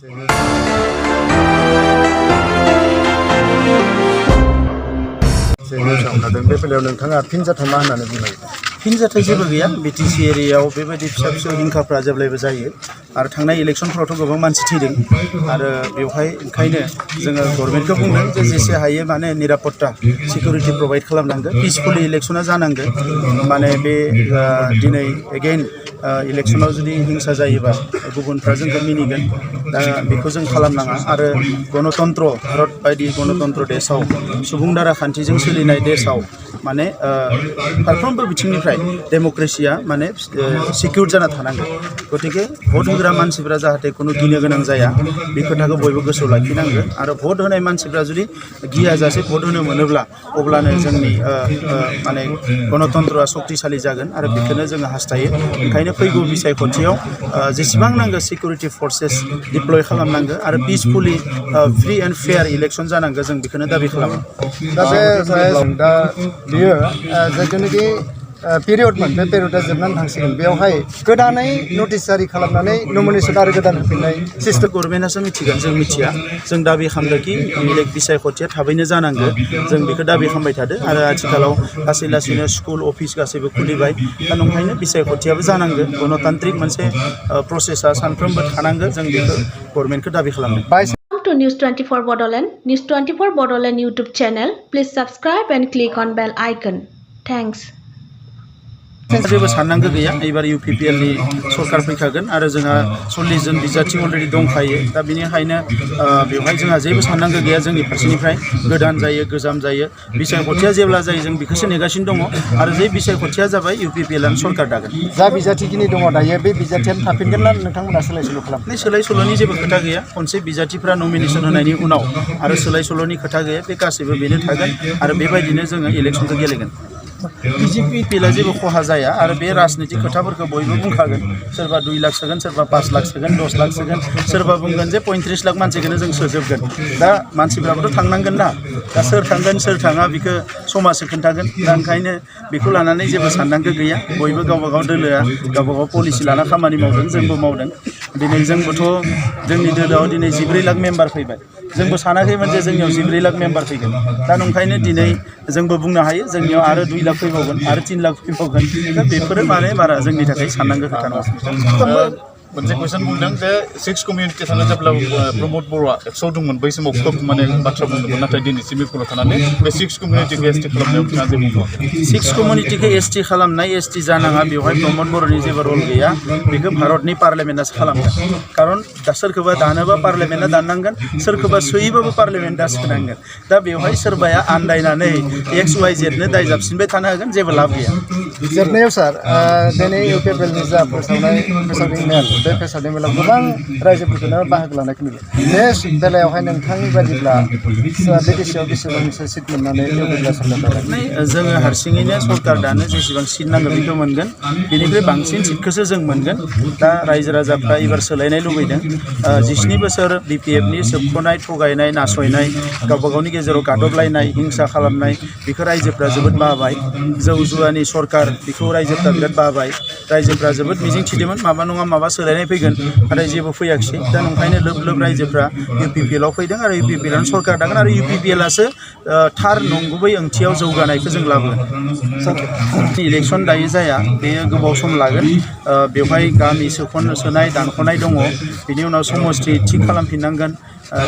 बे बेलायाव नोंथाङा फिनजाथाय मा होननानै बुंनो नागिरदों? फिनजाथाय जेबो गैया। बिटिसि एरियायाव बेबायदि फिसा फिसौ हिंखाफ्रा जेब्लायबो जायो आरो थांनाय इलेक्सनफोरावथ' गोबां मानसि थैदों आरो बेवहाय ओंखायनो जोङो गभर्नमेन्टखौ बुंदों जे जेसे हायो माने निरापत्ता सिकिउरिटि प्रभाइड खालामनांगौ, पिसफुलि इलेक्सना जानांगौ। माने बे दिनै एगेइन इलेक्सनाव जुदि हिंसा जायोबा गुबुनफ्रा जोंखौ मिनिगोन, दा बेखौ जों खालामनाङा आरो गणतन्त्र भारत बायदि गणतन्त्र देशआव सुबुं दारा खान्थिजों सोलिनाय देशआव माने फारफ्रोमबो बिथिंनिफ्राय डेम'क्रेसिया माने सिकिउर जाना थानांगौ। गतिके भट होग्रा मानसिफ्रा जाहाथे खुनु गिनो गोनां जाया बे खोथाखौ बयबो गोसोआव लाखिनांगौ आरो भट होनाय मानसिफ्रा जुदि गियाजासे भट होनो मोनोब्ला अब्लानो जोंनि माने गणतन्त्रआ सक्तिशालि जागोन आरो बेखौनो जोङो हास्थायो। ओंखायनो फैगौ बिसायख'थियाव जेसेबां नांगौ सिकिउरिटि फर्सेस डिप्लय खालामनांगौ आरो पिसफुलि फ्रि एन्ड फेयार इलेक्सन जानांगौ, जों बेखौनो दाबि खालामो। दा बियो जायखिनाखि पिरियडमोन, बे पिरियडा जोबनानै थांसिगोन। बेवहाय गोदानै नटिस जारि खालामनानै नमिनेसन आरो गोदान होफिननाय सिस्टेम गभर्नमेन्टआसो मिथिगोन, जों मिथिया। जों दाबि खालामदोंखि बिसायख'थिया थाबैनो जानांगौ, जों बेखौ दाबि खालामबाय थादों आरो आथिखालाव लासै लासैनो स्कुल अफिस गासैबो खुलिबाय। दा नंखायनो बिसायख'थियाबो जानांगौ, गणतान्त्रिक मोनसे प्रसेसा सानफ्रोमबो थानांगौ, जों बेखौ गभर्नमेन्टखौ दाबि खालामदों। To News 24 Bodoland, News 24 Bodoland YouTube channel. Please subscribe and click on bell icon. Thanks. जेबो साननांगौ गैया। एबार UPPL नि सरकार फैखागोन आरो जोंहा 40 जन बिजाथि अलरेडि दंखायो। दा बेनिखायनो बेवहाय जोंहा जेबो साननांगौ गैया। जोंनि फारसेनिफ्राय गोदान जायो, गोजाम जायो, बिसायख'थिया जेब्ला जायो जों बेखौसो नेगासिनो दङ आरो जे बिसायख'थिया जाबाय UPPL आनो सरकार दागोन। जा बिजाथिखिनि दङ दायो बे बिजाथियानो थाफिनगोन ना नोंथांमोना सोलाय सोल' खालामगोन? सोलाय सोल'नि जेबो खोथा गैया। खनसे बिजाथिफ्रा नमिनेसन होनायनि उनाव आरो सोलाय सोल'नि खोथा गैया, बे गासैबो बेनो थागोन आरो बेबायदिनो जोङो इलेक्सनखौ गेलेगोन। BJP जेबो खहा जाया आरो बे राजनितिक खोथाफोरखौ बयबो बुंखागोन। सोरबा 2 लाख सोगोन, सोरबा 5 लाख सोगोन, 10 लाख सोगोन, सोरबा बुंगोन जे 35 लाख मानसिखौनो जों सोजोबगोन। दा मानसिफ्राबोथ' थांनांगोन ना, दा सोर थांगोन सोर थाङा बेखौ समाजसो खोन्थागोन। दा ओंखायनो बेखौ लानानै जेबो साननांगौ गैया। बयबो गावबा गाव दोलोआ गावबा गाव पलिसि लाना खामानि मावदों, जोंबो मावदों। दिनै जोंबोथ' जोंनि दोलोआव दिनै 14 लाख मेम्बार फैबाय। जोंबो सानाखैमोन जे जोंनियाव 14 लाख मेम्बार फैगोन। दा नंखायनो दिनै जोंबो बुंनो हायो जोंनियाव आरो 2 लाख फैबावगोन आरो 3 लाख फैबावगोन। दा बेफोरो माने बारा जोंनि थाखाय साननांगौ खोथा नङा। मोनसे कुइसन बुंदों जे 6 कमिउनिटि थानाय जेब्ला प्रमद बर'आ 100 दंमोन बै समाव खोब माने बाथ्रा बुंदोंमोन, नाथाय दिनैसिम बेफोराव थानानै बे 6 कमिउनिटिखौ एसटि खालामनायाव बिथाङा जेबो बुङाखै। 6 कमिउनिटिखौ एसटि खालामनाय, एसटि जानाङा बेवहाय प्रमद बर'नि जेबो रल गैया। बेखौ भारतनि पार्लियामेन्टआसो खालामगोन। खारन दा सोरखौबा दानोबा पार्लियामेन्टआ दाननांगोन, सोरखौबा सोयोबाबो पार्लियामेन्टआ सोनांगोन। दा बेवहाय सोरबाया आन्दायनानै XYZ नो दाय जाबसिनबाय थानो हागोन, जेबो लाब गैया। जोबनायाव सार, दिनै UPPLनि जा फोसावदिं मेल, बे फोसावदिं मेलाव गोबां रायजोफोरखौनो बाहागो लानायखौ नुयो। बे बेलायावहाय नोंथांनि बायदिब्ला बिटिसिआव बेसेबांसो सिट मोननानै UPPL सरकार दागोन? जोङो हारसिङैनो सरकार दानो जेसेबां सिट नांगौ बेखौ मोनगोन। बेनिख्रुइ बांसिन सिटखौसो जों मोनगोन। दा रायजो राजाफ्रा एबार सोलायनाय लुबैदों। 17 बोसोर BPFनि सोबख'नाय, थगायनाय, नासयनाय, गावबा गावनि गेजेराव गादबलायनाय, हिंसा खालामनाय, बेखौ रायजोफ्रा जोबोद बाबाय। जौ जुवानि सरकार, बेखौ रायजोफ्रा बिराद बाबाय। रायजोफ्रा जोबोद मिजिं थिदोंमोन माबा नङा माबा सोलायनाय फैगोन, नाथाय जेबो फैयाखिसै। दा नंखायनो लोब लोब रायजोफ्रा UPPLआव फैदों आरो UPPLआनो सरकार दागोन आरो UPPLआसो थार नंगुबै ओंथियाव जौगानायखौ जों लाबोगोन। इलेक्सन दायो जाया, बेयो गोबाव सम लागोन। बेवहाय गामि सोनाय दानख'नाय दङ। बिनि उनाव समस्ति थिग खालामफिननांगोन,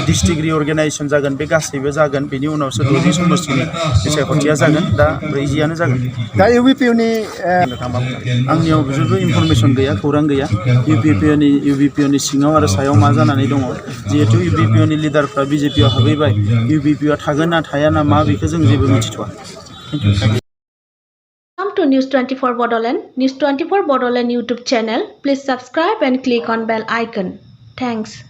डिस्ट्रिक्ट रिअर्गेनाइजेसन जागोन, बे गासैबो जागोन। बिनि उनावसो 60 समस्तिनि बिसायख'थिया जागोन। दा 40आनो जागोन। दा UPPLनि आंनियाव जेबो इनफरमेसन गैया, खौरां गैया। UPPLनि सिङाव आरो सायाव मा जानानै दङ। जिहेतु UPPLनि लिडारफ्रा BJPआव हाबहैबाय, UPPआ थागोन ना थाया ना मा बेखौ जों जेबो मिथिथ'वा। Welcome to News 24 Bodoland, News 24 Bodoland YouTube channel. Please subscribe and click on bell icon. Thanks.